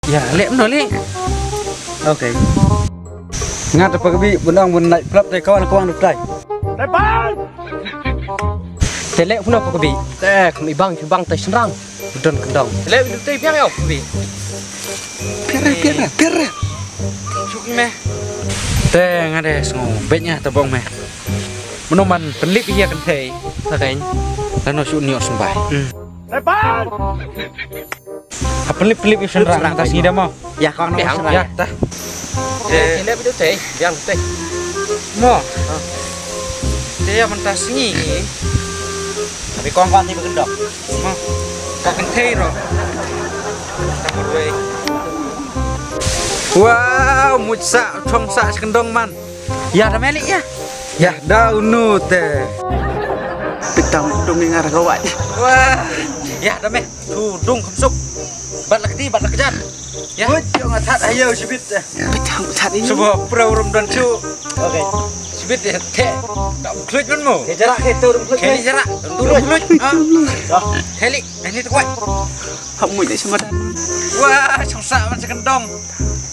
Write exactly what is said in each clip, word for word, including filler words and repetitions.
Ïa, leh mano leh. Okay. Nga te pa ka bih, bun ong bun night club te kawang kawang dep tai. Te leh mano pa ka bih. Te kum i bang i bang te shynrang. Don kyndong. Leh u te biang ïa u ka bih. Pera, pera, pera. Suk me. Te nga de sngew beit nga te bong me. Mano man pynlip ïa kynthei. Lano shu niot symbai. Ha pynlip pynlip ïa shynrang ta sngi da mo. Ïa kong na shynrang. Ïa ta. Te leh u te biang te. Mo. Te ïa mynta sngi. Abi kong kong ti ba kyndong. Mo. Ka kynthei ro. Ta marwei. Wow, muit sa, chong sa, sa kyndong man. Ïa da me leh ïa. Ïa da unu te. Pitang dong ngar ka wai. Wah. Ïa da me. Tu dung kham suk. Bat la kti, bat la kjat. Ïa. Muit yo nga that ayo sibit. Pitang that ini. Suba pro rum don chu. Okay. Sibit de te. Tak khluit man mo. Ke jarak ke tu rum khluit. Ke jarak. Tu rum khluit. Ha. Heli, ini tu kuat. Hap muit ni sama dan. Wah, chong sa man sa kyndong.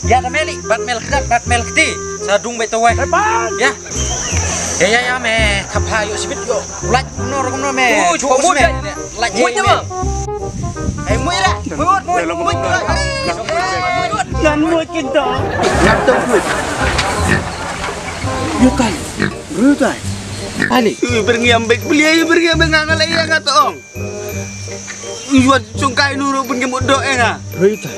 Ïa da me leh, bat me la kjat, bat me la kti. Sa dung beit tu wai. Ïa. Ïa ïa ïa me, thap ha ïoh sibit ïoh. Lait kumno ro kumno me. Oh, chu muit. Lait muit me. Eh, muit ra. Muit, muit, muit. Ngan muit kita. Ngan tu muit. Ïa tai. Ru tai. Ali. Ui, berngiam bek beli ayo berngiam bek ngan ngalai ïa nga tong. Ui, wat sungkai nuru pun kemut dok eh nga. Ru tai.